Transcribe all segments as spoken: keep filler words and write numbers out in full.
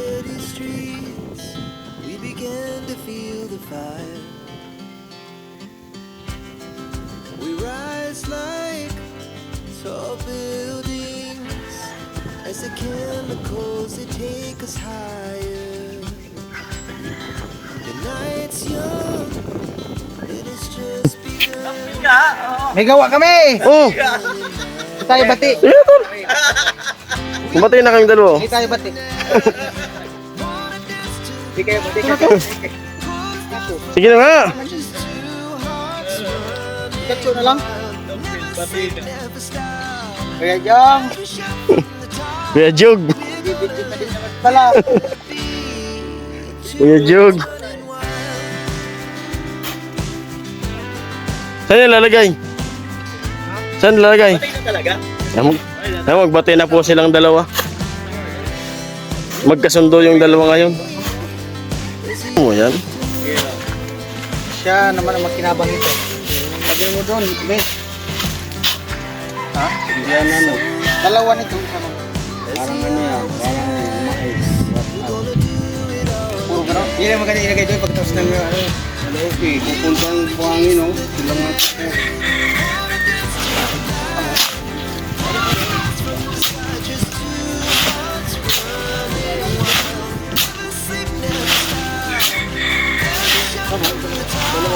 City streets, we began to feel the fire. We rise like tall buildings as the chemicals, they take us higher. The night's young, it has just begun. May gawa kami! Oh! Di tayo bati! Iya, tol! Kumatay na kayong dalawa. Di tayo bati! Di kayo bati! Sige na nga! Pikachu na lang! Kaya dyan! Kuya Jug! Bibigyan na din naman pala! Kuya Jug! Saan nilalagay? Saan nilalagay? Patay na talaga. Ay, mag, ay, magbati na po silang dalawa. Magkasundo yung dalawa ngayon. Ano yan? Siya naman ang makinabang ito. Lagyan mo doon, Bes. Ha? Hindi yan ano. Dalawa nito. Parang ano yan, parang mais. Puro gano'n. Yan ang maganda ilagay doon pagkatapos ng ano. Okay, pupunta ang buhangin, oh. Sila nga.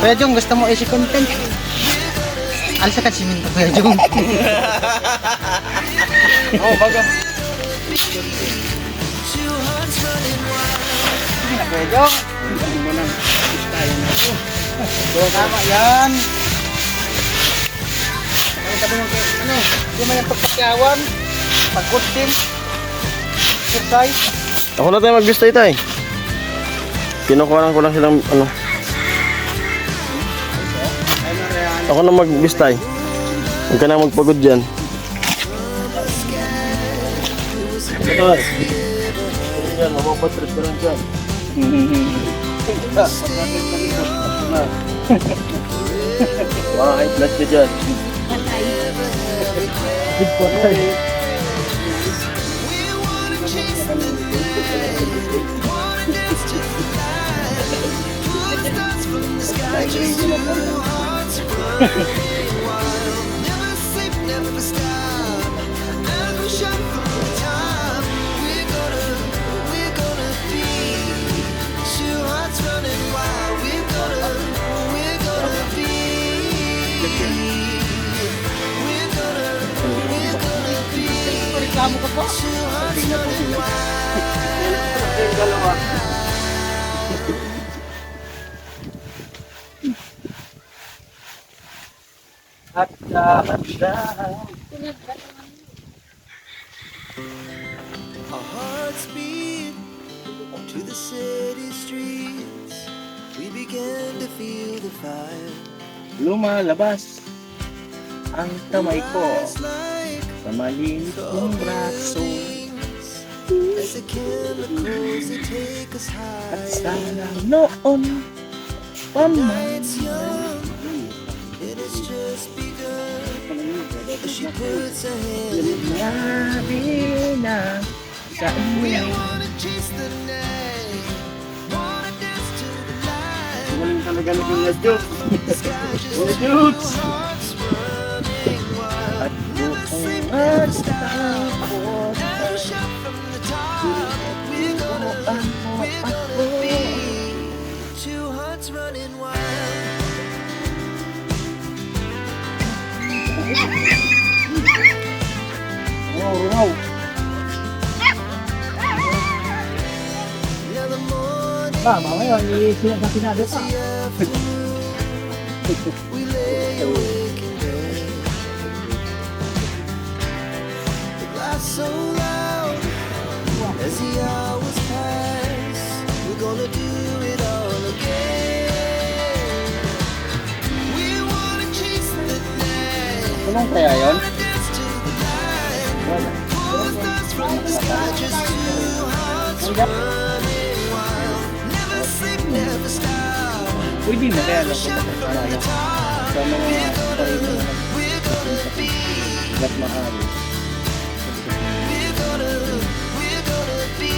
Kuya Jong, gusto mo i-content? Alsa ka siminto, Kuya Jong. Oh, baga. Sige na, Kuya Jong. Tama yan. Ano sabi mo, ano? Hindi man yung pagpakyawan. Pagod din. Exercise. Ako na tayo magbistay, tay. Kinukuha ko lang silang ano. Ako na magbistay. Huwag ka na magpagod dyan. Patay. Yan, mapapatrip ka lang dyan. Mga high blood ka dyan. Patay. Reklamo ko po. At sa Our hearts beat to the city streets. We began to feel the fire. Lumalabas ang kamay ko Rise like sa maliit kong braso. as the chemicals, they take us high. Sana noon pa man. Night's young, it has just begun. As she puts her hand in Grabe na sa We inyo. wanna chase the night. Wanna dance to the light. Galing talaga ni Kuya Jokes. The sky just Kuya two Jokes. hearts running wild. At Never sleep, buong never stop. hapon, Every shot from the top. We're gonna, ang we're gonna ako. be two hearts running wild. Rungaw, rungaw. Now the morning Ba, mamaya, i-sila sa pinado pa. is the afternoon. We lay awake in bed. The laughs so loud as the hours pass. We're gonna do it all again. We wanna chase the night. Tulong kaya yun? Wanna dance to the light. Pull the stars from the sky, just two hearts running wild. Never sleep, never stop. Pwede na kaya lang Shot from the top. Sa mga We're gonna be, Ba't maaari? we're gonna, we're gonna be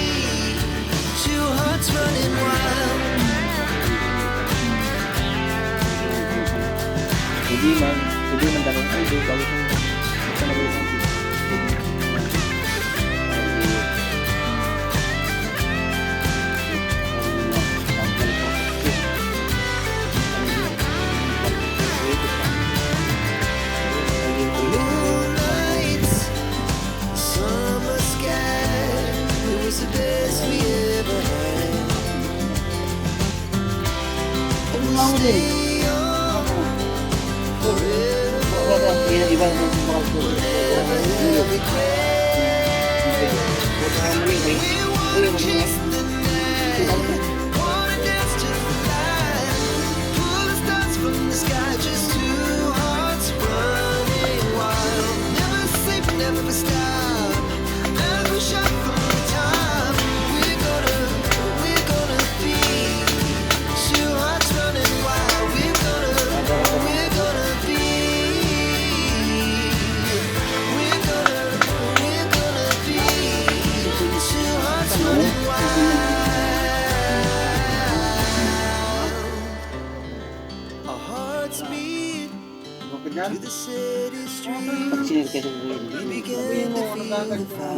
Pag-share ka sa mga, sabi mo, nagkakagod ka.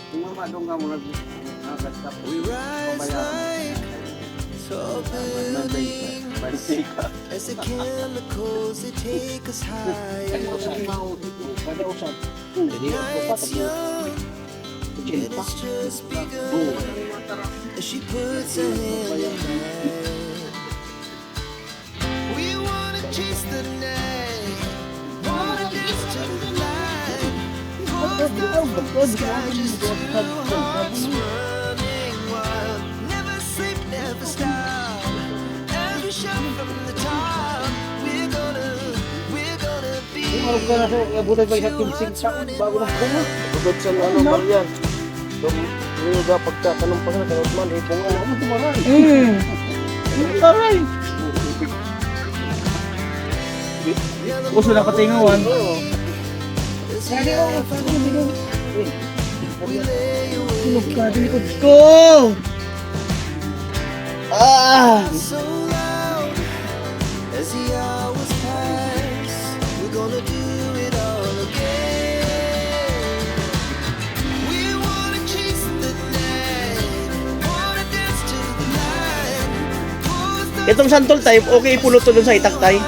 Kung mamadong ka mo, nag-, nagkakagod ka. We rise like tall buildings as the chemicals, they take us higher. Kada usap. The night's young and it's just begun as she puts her hand in mine. We wanna chase the night, wanna dance to the light. Pulls us from the sky, just two hearts running wild. Never sleep, never stop. Every shot from the top. We're gonna, we're gonna be. Kung araw ka na sa, abutan pa isang two hearts running wild. Bukod sa ano, Marian. Kung yung dapat ka, kanong pangalan, kanong man, ipong nga. Ano ito, maray? Mm. Ano, maray? Uso na patingawan. Oo. Tulog ka, di likod ko! Ah! Itong santol, tay, okay ipulot to dun sa itak, tay?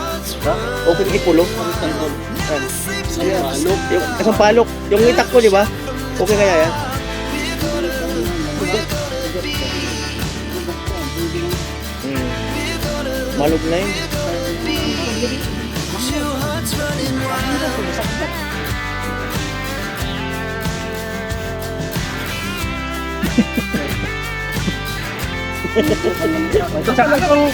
Ha? Okay ipulot? Ang santol. Yan. Sampalok. Yung, sampalok. Yung itak ko, di ba? Okay kaya yan? Hmm. Malog na yun. Tsaka kung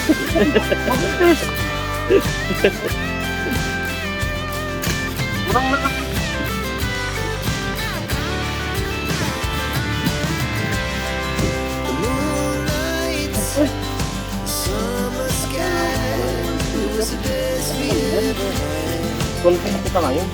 Kung nakita ngayon.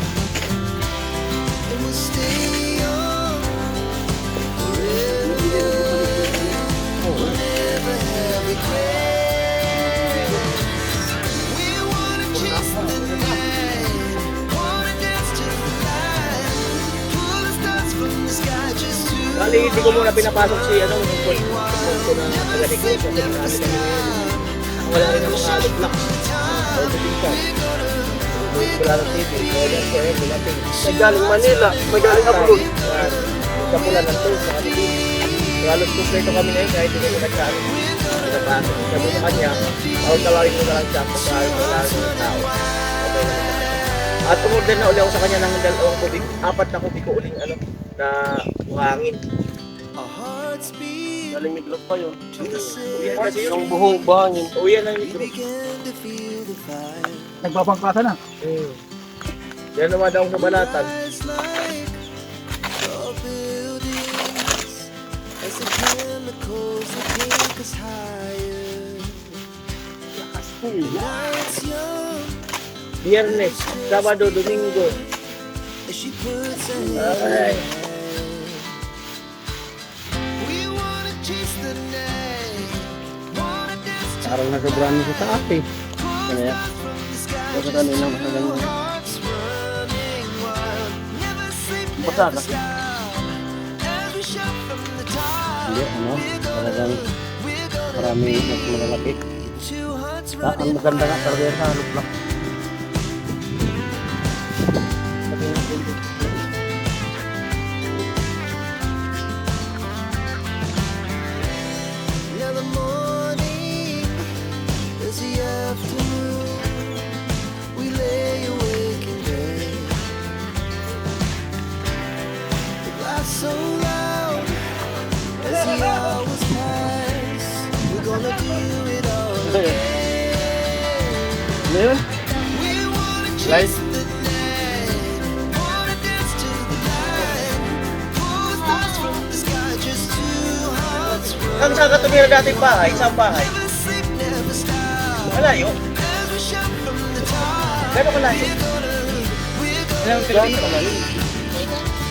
Bali, hindi ko muna pinapasok si, ano, yung phone, yung phone ko na taga-negosyo kasi marami kami ngayon. Wala rin ang mga alok lang. Wala nang T V, wala nang T V, wala nang T V. May galing Manila, may galing abroad. Sa pula ng tour, sa kapatid. Halos kumpleto kami ngayon kahit hindi ko nagkaano. Pinapasok siya doon sa kanya. Ako talaga yung nalang siya kung saan wala rin yung tao. At umorder na uli ako sa kanya ng dalawang kubik, apat na kubiko uling ano, na buhangin. Galing Negros pa yun. Uwi na siya. Yung buhong buhangin. Uwi na yung Negros. Nagbabangkasa na. Hmm. Yan naman daw sa balatan. Biyernes, Sabado, Domingo. Ay. Parang nasobrahan mo sa taas eh. Ano yan? Basta kanina, basta ganyan. Basa ka? Hindi, ano? Talagang maraming mas malalaki. Ah, ang maganda nga talaga yan sa halok lang. Ano yun? Live? Ang sa katumira dating bahay, isang bahay. Malayo. Gano'n kalayo? Ilang kilometro?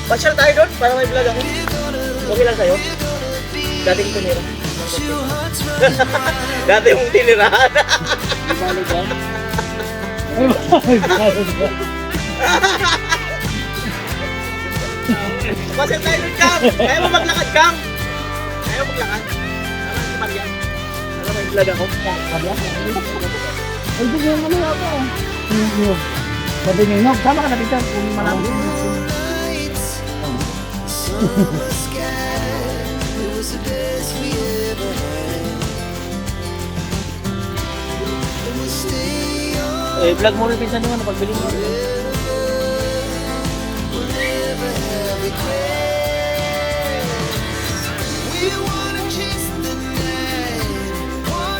Pasyal tayo doon para may vlog ako. Okay lang sa'yo? Dating tumira. Dati mong tinirahan. Di ba, di ba? Pasyal tayo doon, Kang. Kaya mo maglakad, Kang? Kaya mo maglakad? Tama si Maria. Alam mo, yung vlog ako. Ay, di mo ano ako. Yung, yung. Sabi niya, "Nog, sama ka na dito. Kung marami." Eh, vlog mo rin pinsan yung ano, pagbili mo.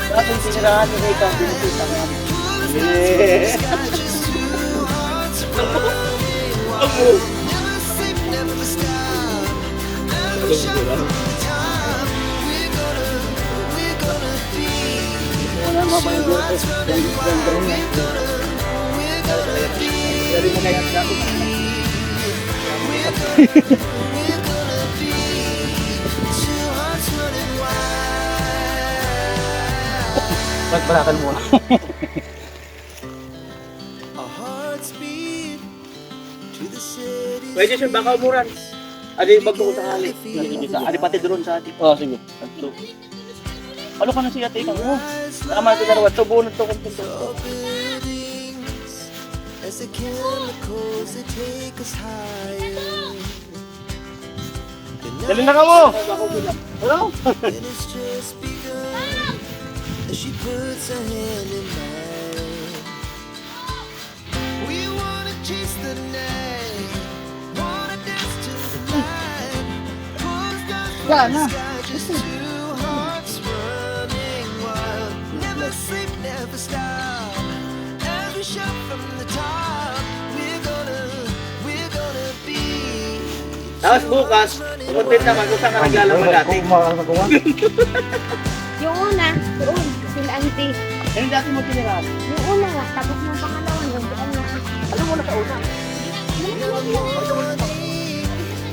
Kaso yung tinirahan nila ikaw, pinipita mo. Yeah. Ang bu-, ang bu-, Pagpalakan mo. Pwede siya, baka umuran. Adi, bago ko tanghali. Adi, pati drone sa atin. Oh, sige. Ano ka na siya, teka mo? Tama, ito na rin. Tubo na ito, kung punto. Dali na ka mo! Ano? Wala na. Tapos bukas, content naman kung saan ka naglalaba dati. Kung makakagawa. Yung una, doon, sila auntie. Yung dati mo tinirahan? Yung una nga, tapos ng pangalawa, yung doon nga. Alam mo na sa una?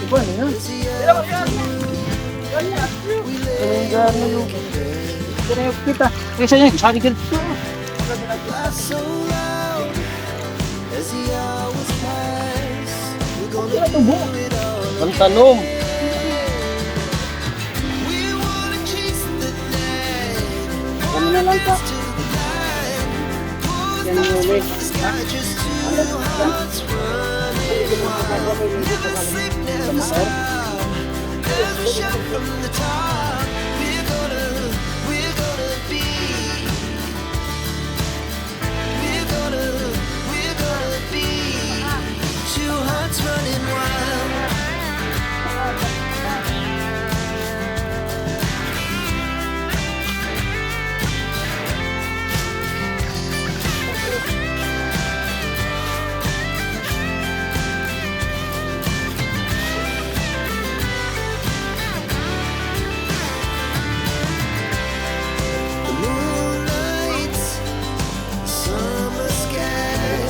Iba na yun. Pero yan. Yan na. Pero yung gano'n yung, pero yung kita. Kaysa yan, sabi ka. Ang tanom. Kami na lang po. Yan yung ulit. Ha?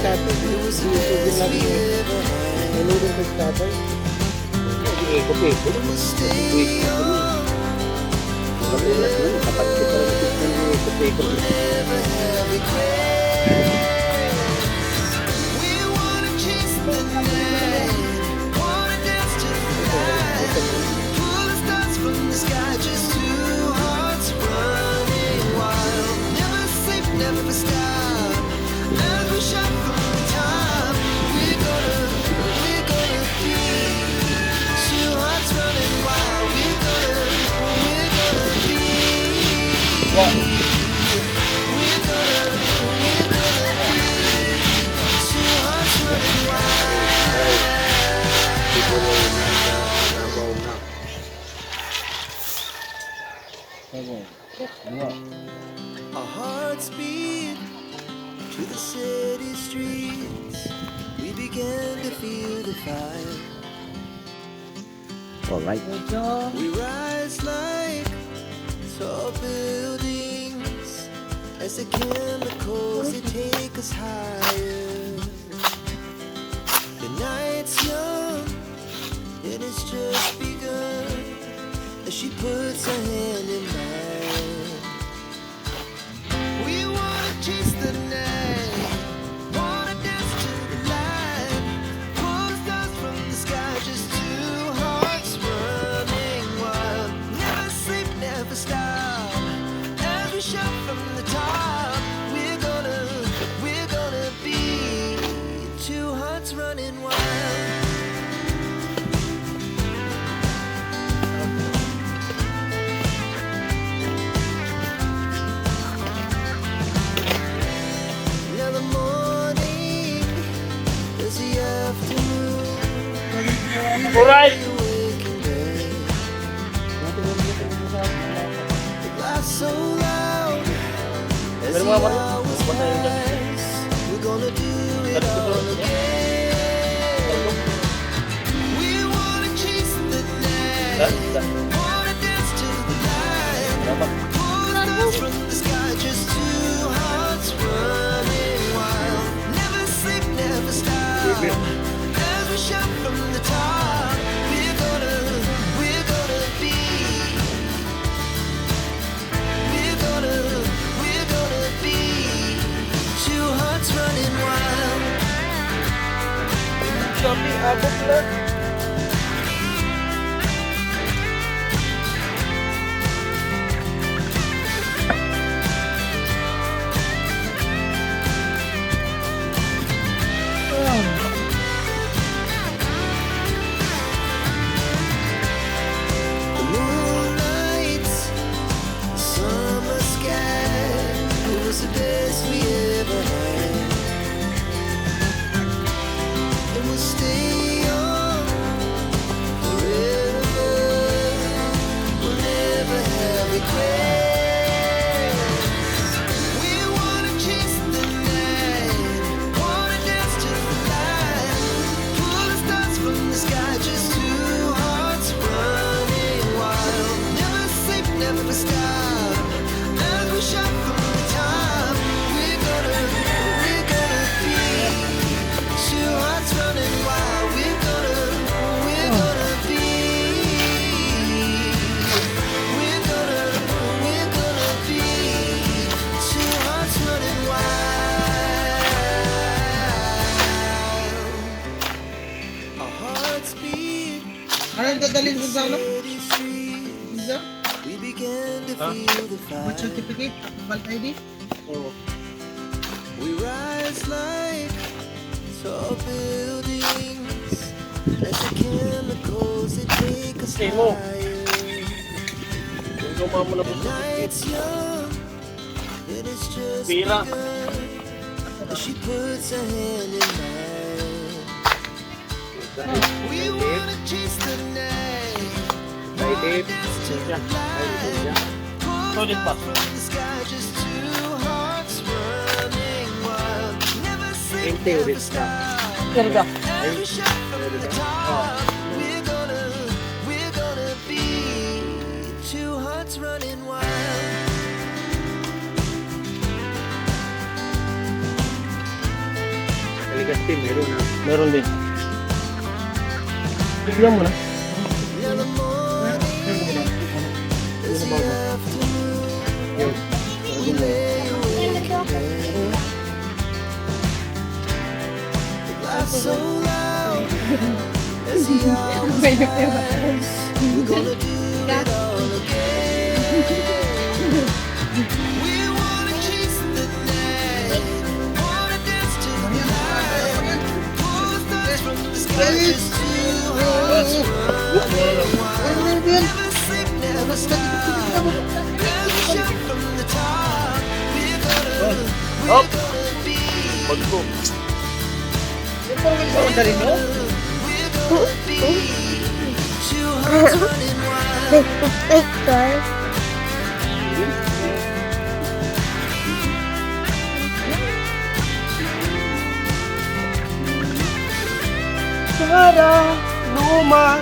Tatay, hindi ko ginagawa. May lulong ko sa tatay. Hindi, eko-eko. Uy, eko-eko. Magulat mo, kapatid ko pala, eko-eko. Through the city streets, we began to feel the fire. Alright. We rise like tall buildings as the chemicals they take us higher. The night's young and it's just begun as she puts her hand in mine. We wanna chase the night, wanna dance to the light. Pull the stars from the sky, just two hearts running wild. Never sleep, never stop. As we shout from the top, we're gonna, we're gonna be two hearts running wild. Now the morning is the afternoon. Alright. It laughed so loud as the hours pass. We're gonna do it all again. We wanna chase the night. Wanna dance to the light. Pull the stars from the sky, just two hearts running wild. Never sleep, never stop. As we shout from the top, we're gonna, we're gonna be, we're gonna, we're gonna be two hearts running wild. Sabi, abot na. The moonlight, the summer sky, it was the best we ever had. And we'll stay young forever. We'll never have regrets. We wanna chase the night, wanna dance to the light. Pull the stars from the sky, just two hearts running wild. Never sleep, never stop. As we shout from the top, we're gonna, we're gonna be two hearts running wild. We're gonna, we're gonna be, we're gonna, we're gonna be two hearts running wild. Our hearts beat. Ano yung dadalhin ko sa ano? Visa? Birth certificate? Valid I D? We rise like tall buildings as the chemicals they take us higher. Yung suma mo na po. Night's young, it is just Pira. As she puts her hand in mine. We wanna chase the night. Wanna dance to the light. Pull the stars from the sky, just two hearts running wild. Never sleep, never stop. As we shout from the top, we're gonna, we're gonna be two hearts running wild. Kaligas din, meron na. Meron din. Tignan mo na. Laugh so loud as the hours pass. We're gonna do it all again. We wanna chase the night, wanna dance to the light. Pull the stars from the sky, just two hearts running wild. Never sleep, never stop. As we shout from the top, we're gonna, we're gonna be. Bagko. Yung pang sa dali mo? Two hearts running wild. Nagpipicture. man.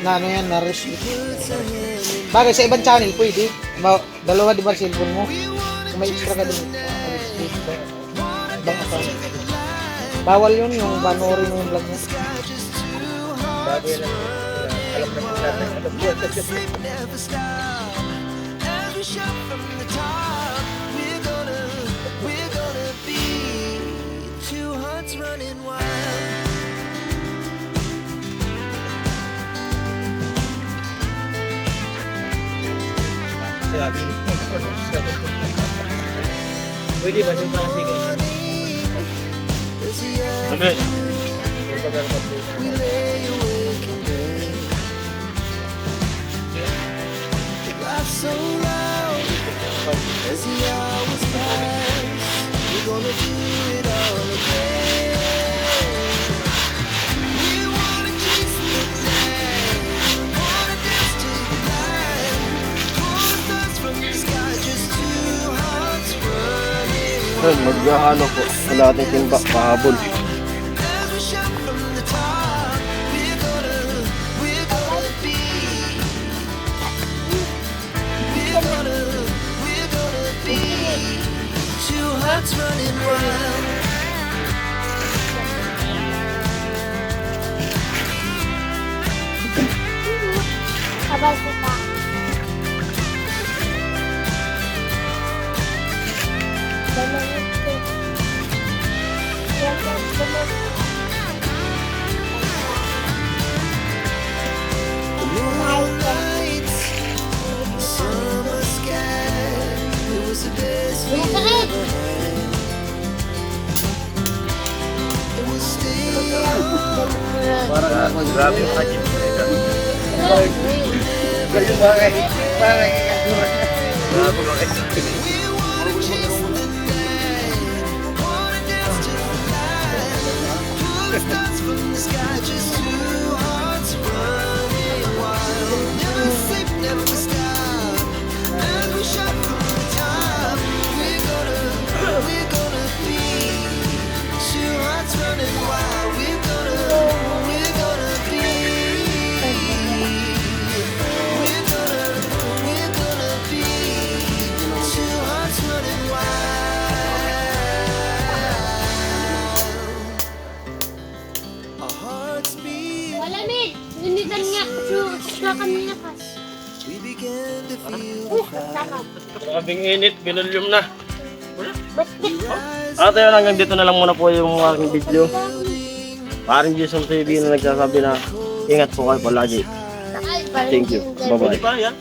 Na ano yan, na-restrict. Bagay, sa ibang channel, pwede. Ba, dalawa, di ba, cellphone mo? Kung may extra ka dun. Ibang account. Bawal yun, yung panoorin mo yung vlog mo. Bago yan ang alam na kung saan. Pwede ba? Yung parang sige. Amen. Ayun, maghahalo po. Wala ating timba, pahabol. Abay, kita. Parang grabe yung kanya. Grabe yung bagay. Bagay. Grabe yung bagay. Wala, Mel. Hindi ka niya. Su-, suka ka niya, kas. Uh, tama. Grabing init, binulyom na. At ayun, hanggang dito na lang muna po yung aking video. Paring Jason T V na nagsasabi na, "Ingat po kayo palagi." Thank you. Bye-bye. Pwede pa yan?